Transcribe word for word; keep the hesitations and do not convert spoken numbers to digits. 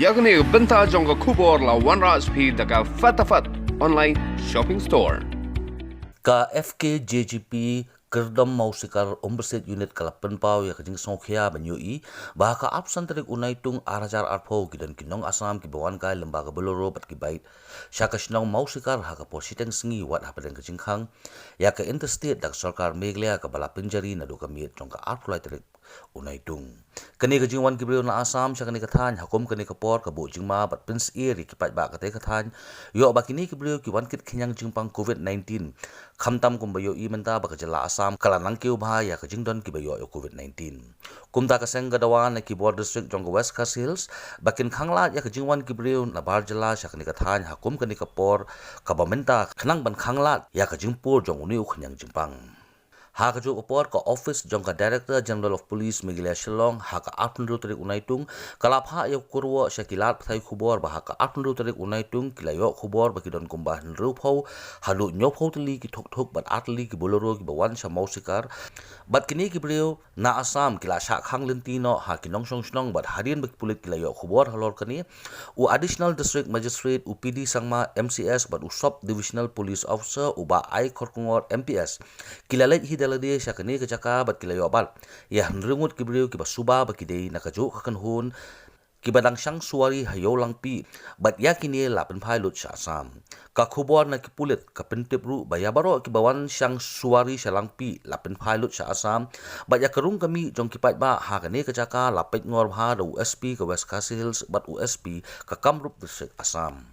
Ïa kane ka bynta jong ka khubor la wanrah sha phi da ka Fatafat Online Shopping Store. Ka F K J G P Kyrdom Mawsikar Umbrset Unit ka la pynpaw ïa ka jingsngewkhia ban ïohi ba ha ka arphew san tarik u Naitung ar hajar arphew ki don ki nong Assam kiba wan kai lyngba ka Bolero bad ki bike sha ka shnong Mawsikar ha ka por shiteng sngi wat hapdeng ka jingkhang ïa ka Interstate da ka sorkar Meghalaya kaba la pynjari naduh ka miet jong ka arphew lai tarik u Naitung. Kane ka jingwan ki briew na Assam sha kane ka thaiñ ha kum kane ka por ka buh jingma bad pynsyier ïa ki paidbah katei ka thaiñ ïoh ba kine ki briew ki wan kit khñiang jingpang Covid nineteen, khamtam kumba ïohi mynta ba ka jylla Assam ka la nang kiew bha ïa ka jingdon kiba ïoh ïa Covid nineteen. Kumta ka seng ka dawa na ki bor district jong ka West Khasi Hills ba kin khanglad ïa ka jingwan ki briew na bar jylla sha kane ka thaiñ ha kum kane ka por kaba mynta khnang ban khanglad ïa ka jingpur jong une u khñiang jingpang. Ha kajuh ka por ka ophis jong ka Director General of Police Meghalaya Shillong ha ka arphew hynriew tarik u Naitung ka la phah ïa ka kyrwoh sha ki lad pathai khubor ba ha ka arphew hynriew tarik u Naitung ki la ïoh khubor ba ki don kumba hynriewphew haduh hynñiewphew tylli ki thuk thuk bad ar tylli ki Bolero kiba wan sha Mawsikar. Bad kine ki briew na Assam ki la shah khang lynti noh ha ki nongshong shnong bad hadien ba ki pulit ki la ïoh khubor halor kane, u Additional District Magistrate, u P D Sangma, M C S bad u Sub Divisional Police Officer, u Bah I Kharkongor, M P S, ki la leit hi da lade sha kane ka jaka bad ki la ïoh bat ïa hynriew ngut ki briew kiba suba ba ki dei na kajuh ka kynhun kiba dang shang suwari ha Ïew Langpih bad ïa kine la pynphai lut sha Assam. Ka khubor na ki pulit ka pyntip ruh ba ïa baroh kiba wan shang suwari sha Langpih la pynphai lut sha Assam bad ïa ka rung ka mih jong ki paidbah ha kane ka jaka la peit ngor bha da u S P ka West Khasi Hills bad u S P ka Kamrup District Assam.